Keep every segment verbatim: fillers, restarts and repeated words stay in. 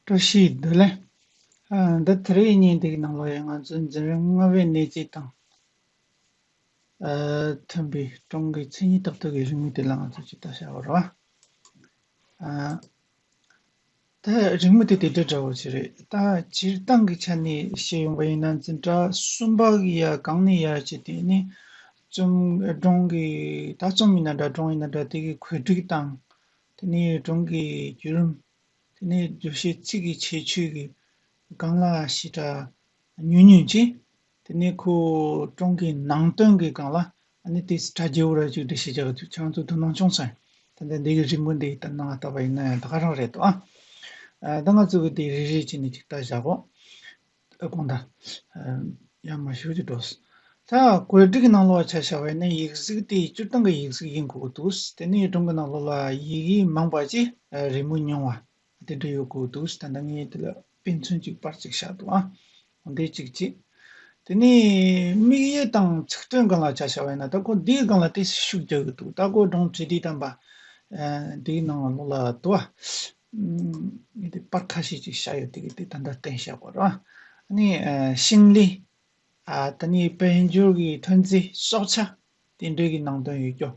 བཀྲ་ཤིས་བདེ་ལེགས། ཨ། འདི་དེ་རིང་ཉིན་འདིའི་ནང་ལོགས་ཡང་ང་ཚོའི་འཛིན་རིམ་ལྔ་པའི་གནས་ཚུལ་དང་། ཨ། མཐུན་པའི་གྲངས་ཀྱི་མཚན་ཉིད་རྟག་ཏུ་གི་རིང་མོ་དེ་ལ་ང་ཚོ་ཅིག་ལྟ་བྱ་བ་རེད་བ། ཨ། ད་རིང་མོ་དེ་དེ་འདྲ་འདྲ་བོ་ཅིག་རེད། ད་སྤྱིར་བཏང་གི་ཆ་ནས་བཤད་ཡོང་བ་ཡིན་ན། འཛིན་གྲྭ་གསུམ་པ་གི་ཡར་སྒང་ནས་ཡར་བྱས་ཏེ་ནི་རྩོམ། སྒྲུང་གི། ད་རྩོམ་ཡིན་ན་འདྲ། སྒྲུང་ཡིན་ན་འདྲ། དེ་གི་བཀོད་སྒྲིག་དང་། དེ་ནས་སྒྲུང་གི་བརྒྱུད་རིམ། དེ་ནས་བརྗོད་བྱའི་ཚིག་གི་ཁྱད་ཆོས་ཀྱི་སྒང་ལ་ཞེ་དྲག་ཉུང་ཉུང་ཅིག། དེ་ནས་ཁོ་སྒྲུང་གི་ནང་དོན་གྱི་སྒང་ལ་ཨ་ནི་དེ་གྲ་རྒྱས་པོ་ར་ཅིག་འགྲེལ་བཤད་རྒྱག་གི་འདུག། ཁྱེད་རང་ཚོ་དོ་སྣང་བྱུང་སོང་། ད་ལྟ་འདི་གི་རིང་མོ་འདི་ལྟར་སྣང་བ་ལྟ་བ་ཡིན་ན་ཡང་ད་ག་རང་རེད་འདུག་ཨ། ཨ། ད་ང་ཚོ་གི་དེ་རེ་རེ་བྱས་ནས་ཅིག་ལྟ་བཞག་གོ། ཨ། དགོངས་དག། ཨ། ཡར་མར་ཞུ་ཅིག་འགྲོ། ད་བཀོད་སྒྲིག་གི་ནང་ལོགས་ཆ་བཞག་པ་ཡིན་ན་ཡིག་གཟུགས་དེ་སྤྱིར་བཏང་གི་ཡིག་གཟུགས་ཡིན་དགོས་ཀྱི་འདུག། དེ་ནས་སྒྲུང་གི་ནང་ལོགས་ལ་ཡི་གེ་མང་བ་ཅིག། ཨ། རི་མོ་ཉུང་བ། དེ་འདྲ་ཡོད་དགོས་འདུག། ད་ལྟ་ངས་དེ་ལ་དཔེ་མཚོན་གཅིག་པར་གཅིག་བཞག་འདུག་ཨ། འོ་འདི་གཅིག་བྱས། དེ་ནས་དམིགས་ཡུལ་དང་ཚིག་དོན་སྒང་ལ་ཆ་བཞག་པ་ཡིན་ན། ད་ཁོ་འདིའི་སྒང་ལ་དེ་ཤུགས་རྒྱག་གི་འདུག། ད་ཁོ་སྒྲུང་བྲིས་དུས་ཙམ་པ། ཨ། འདིའི་ནང་ལོགས་ལ་འདུག་ཨ། ངས་དེ་པར་ཁ་ཤས་ཅིག་བཞག་ཡོད། དེ་གི་དེ་ད་ལྟ་བསྟན་བཞག་པ་རེད་བ། ཨ་ནི། ཨ། ཤིང་ལི། ཨ། དེ་ནས་དཔལ་འབྱོར་གྱི་ཐོན་རྫས། སྲོག་ཆགས། དེ་འདྲ་གི་ནང་དོན་ཡོད་རྒྱུ།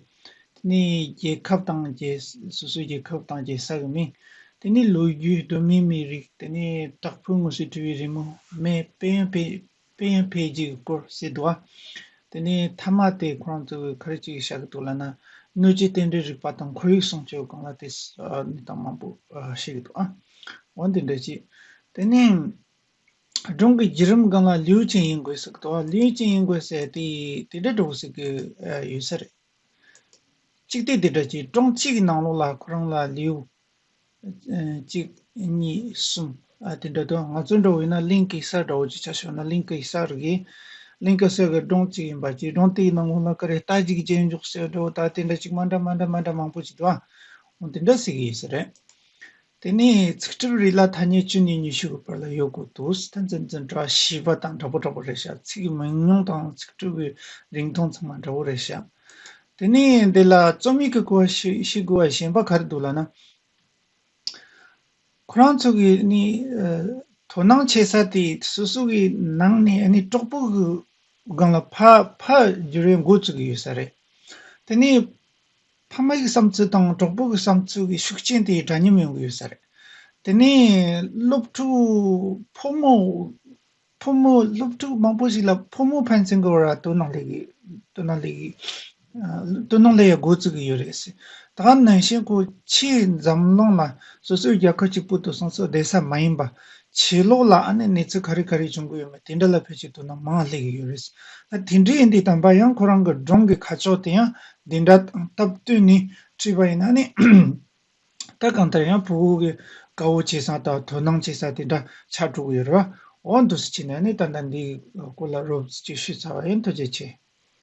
དེ་ནས་རྒྱལ་ཁབ་དང་རྒྱལ། སོ་སོའི་རྒྱལ་ཁབ་དང་རྒྱལ་ས་གི་མིང་། དེ་ནས་ལོ་རྒྱུས། གདོད་མའི་མི་རིགས། དེ་ནས་བྲག་ཕུག་ངོས་སུ་བྲིས་པའི་རི་མོ། མེ། དཔལ་ཡོན་འཕེལ། དཔལ་ཡོན་འཕེལ་རྒྱས་ཀྱི་སྐོར་ཟེར་འདུག་ཨ། དེ་ནས་མཐའ་མ་དེ་ཁོ་རང་ཚོ་གི་ག་རེ་ཅིག་བཞག་གི་འདུག་ལབ་ན། སྣོད་བཅུད་རྟེན་འབྲེལ་རིག་པ་དང་ཁོར་ཡུག་སྲུང་སྐྱོབ་སྒང་ལ་དེ་གནས་སྟངས་མང་པོ་བཤད་གི་འདུག་ཨ། འོ་འདི་འདྲ་ཅིག། དེ་ནས། སྒྲུང་གི་བརྒྱུད་རིམ་སྒང་ལ་ལེའུ་ཅན་ཡིན་དགོས་ཟེར་གི་འདུག། ལེའུ་ཅན་ཡིན་དགོས་ཟེར་དེ་དེ་འདྲ་འདྲ་བོ་ཟེར་གི་ཡོད་ས་རེད། གཅིག་དེ་དེ་འདྲ་ཅིག། སྒྲུང་གཅིག་གི་ནང་ལོགས་ལ་ཁོ་རང་ལ་ལེའུ། ཨ། གཅིག། གཉིས། གསུམ། ཨ། དེ་འདྲ་འདུག། ང་ཚོ་འདྲ་བོ་ཡིན་ན་གླིང་གེ་སར་འདྲ་བོ་ཅིག་ཆ་བཞག་ན། གླིང་གེ་སར་གི། གླིང་གེ་སར་གི་སྒྲུང་གཅིག་ཡིན་པ་ཅིག། སྒྲུང་དེའི་ནང་ལོགས་ལ་ག་རེ། རྟ་རྒྱུག་རྒྱན་འཇོག་ཟེར་འདྲ་བོ། ད་དེ་འདྲ་ཅིག་མ་འདྲ་མ་འདྲ་མ་འདྲ་མང་པོ་ཅིག་འདུག་ཨ། འོ་དེ་འདྲ་ཟེར་གི་ཡོད་ས་རེད། དེ་ནས་ཚིག་གྲུབ་རིགས་ལ་ཐ་སྙད་བཅུ་ནས་ཉི་ཤུ་གི་བར་ལ་ཡོད་དགོས་འདུག། ད་འཛིན་འཛིན་གྲྭ་བཞི་པ་དང་འདྲ་པོ་འདྲ་པོ་རེད་ཤག། ཚིག་གི་མང་ཉུང་དང་ཚིག་གྲུབ་ཀྱི་རིང་ཐུང་ཚང་མ་འདྲ་པོ་རེད་ཤག། དེ་ནས་འདི་ལ་རྩོམ་ཡིག་གི་གོ་བ་ཤེས། ཤེས་དགོས་པ་གཞན་པ་ག་རེ་འདུག་ལབ་ན། ཁོ་རང་ཚོ་གི་ནི། ཨ། དོ་སྣང་བྱེད་ས་དེ་སོ་སོ་གི་ནང་ནས་ཨ་ནི་གྲོགས་པོ་གི་སྒང་ལ་ཕར་ཕར་བསྒྱུར་བའི་འགོ་བཙུགས་ཀྱི་ཡོད་ས་རེད། དེ་ནས། ཕ་མ་གི་བསམ་ཚུལ་དང་གྲོགས་པོ་གི་བསམ་ཚུལ་གྱི་ཤུགས་རྐྱེན་དེ་འདྲ་མཉམ་ཡོང་གི་ཡོད་ས་རེད། དེ་ནས་སློབ་ཕྲུག་ཕོ་མོ། ཕོ་མོ། སློབ་ཕྲུག་མང་པོ་ཞིག་ལ་ཕོ་མོ་ཕན་ཚུན་གྱི་བར་དོ་སྣང་སླེབས་ཀྱི། དོ་སྣང་སླེབས་ཀྱི། ཨ། དོ་སྣང་སླེབས་ཡ་འགོ་བཙུགས་ཀྱི་ཡོད་རེད་ཟེར། ད་ནང་བཞིན་ཁོ་ཕྱིའི་འཛམ་གླིང་ལ། སོ་སོའི་རྒྱལ་ཁབ་གཅིག་པུ་དུ་སོང་ཙང་བསྡད་ས་མ་ཡིན་པ། ཕྱི་ལོགས་ལ་ཨ་ནི་གནས་ཚུལ་ག་རེ་ག་རེ་བྱུང་གི་ཡོད་མེད་དེ་འདྲ་ལ་ཕལ་ཆེར་དོ་སྣང་མང་སླེབས་ཀྱི་ཡོད་རེད། ད་དེ་འདྲ་ཡིན་དུས་ཙམ་པ་ཡང་ཁོ་རང་གི་སྒྲུང་གི་ཁ་ཕྱོགས་དེ་ཡང་འདི་འདྲ་དང་སྟབས་བསྟུན་ནས་བྲིས་པ་ཡིན་ན་ནི། ད་གང་ལྟར་ཡང་ཕྲུ་གུ་གི་དགའ་བོ་བྱེད་ས་དང་དོ་སྣང་བྱེད་ས་དེ་འདྲ་ཆགས་འགྲོ་གི་ཡོད་རེད་བ། འོ་འདུག་སེ་བྱས་ནས་ནི་ད་ལྟ་འདིའི་སྐོར་ལ་རོབ་ཙམ་ཅིག་ཞུས་ཚར་བ་ཡིན། ཐུགས་རྗེ་ཆེ།